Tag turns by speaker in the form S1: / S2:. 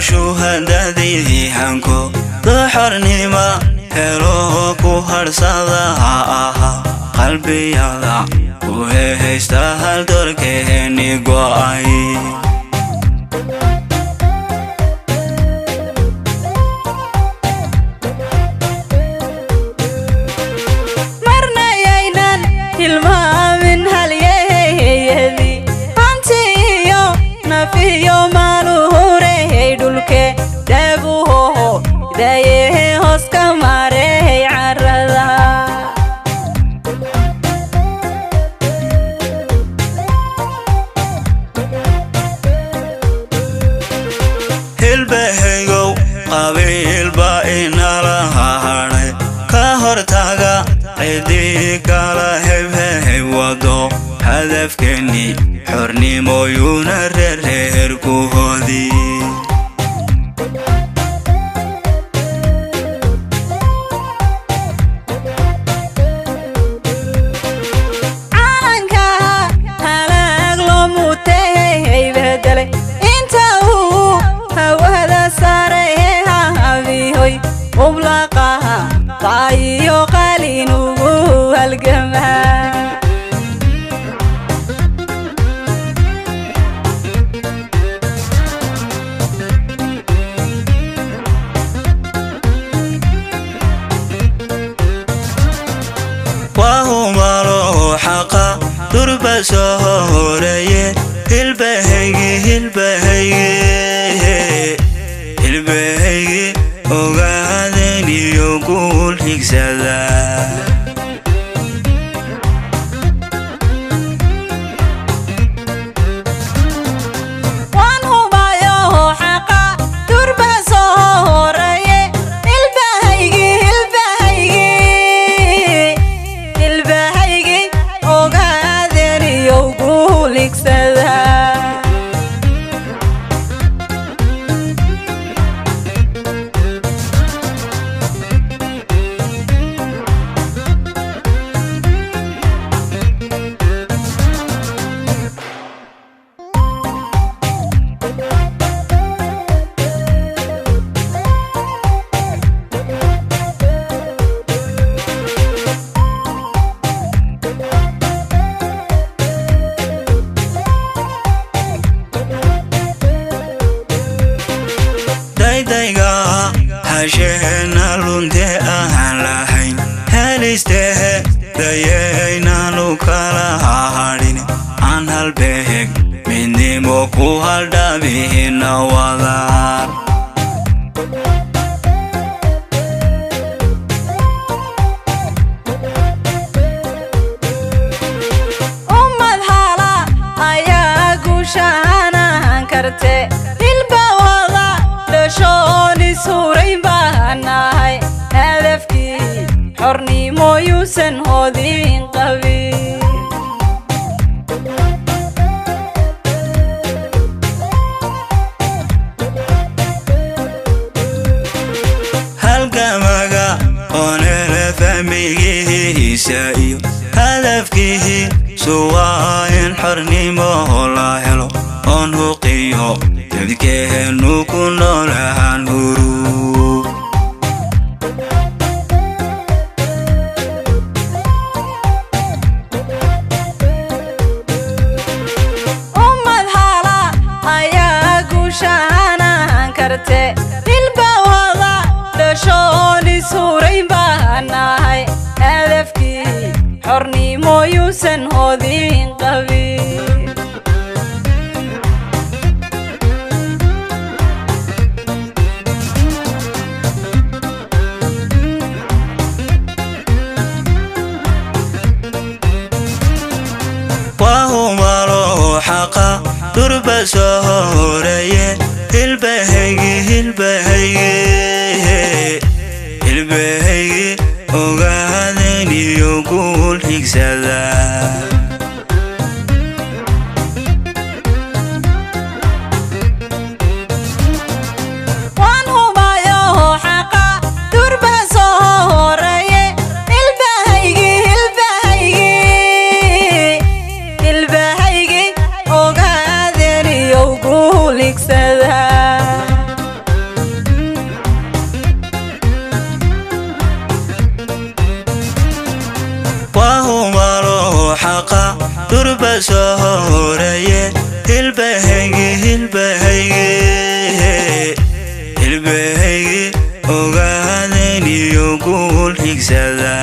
S1: Shuhadadii hanko xornima helo ku harsada ahaa, qalbiyada ku hehaysta haldorkeeni go'ay.
S2: Marna yaynan hilmaamin halyeyadii hanti iyo nafiyo maaluhurehey, dhulke daaguhoho dayehe hoos ka mareey carada.
S1: Hilbahaygow, qabiilba inala hadhay, ka hortaga ciddii kala hebheheb wado hadafkeenni xornimoyuuna reerreer ku hodi.
S2: Calanka halaag loo mutehey bedelay inta uu hawada saaray, habihoy ublaqaha qaayiyo qalin ugu halgamaa.
S1: Waa humalo xaqa durba soo horeeye. Hilbahaygi, hilbahaygi, hilbahaygi, ogaadeen iyo guul higsada.
S2: Waan hubayo xaqa durba soo horeeye. Hilbahaygi, hilbahaygi, hilbahaygi, ogaadeen iyo guuligsada.
S1: Daydayga hasheena lunte ahaan lahayn helistehe, dayaynaanu kala hadhin, aan halbeheg midnimo ku haldhabihina wadaar.
S2: Ummad hala ayaa guushanahan karte, hilba wada dhashoon ishurayn baanahay, hadafkii xornimo yuusan hodin qabin.
S1: Halgamaga onele fahmigihiisa iyo hadafkihi suwaa in xornimo la helo, oon huqiyo dadkeenu ku noolahaan huru.
S2: Ummad hala ayaa guushanahan karte, hilba wada dhashoon ishurayn baanahay, hadafkii xornimo yuusan hodin qabin.
S1: Waa humalo xaqa durba soo horeeye. Hilbahaygi, hilbahaygi, hilbahaygi, ogaadeen iyo guul higsada.
S2: Waan hubayo xaqa durba soo horeeye. Hilbahaygi, hilbahaygi, hilbahaygi, ogaadeen iyo guuligsa.
S1: soo horeeye. Hilbahaygi, hilbahaygi, hilbahaygi, ogaadeen iyo guul xigsada.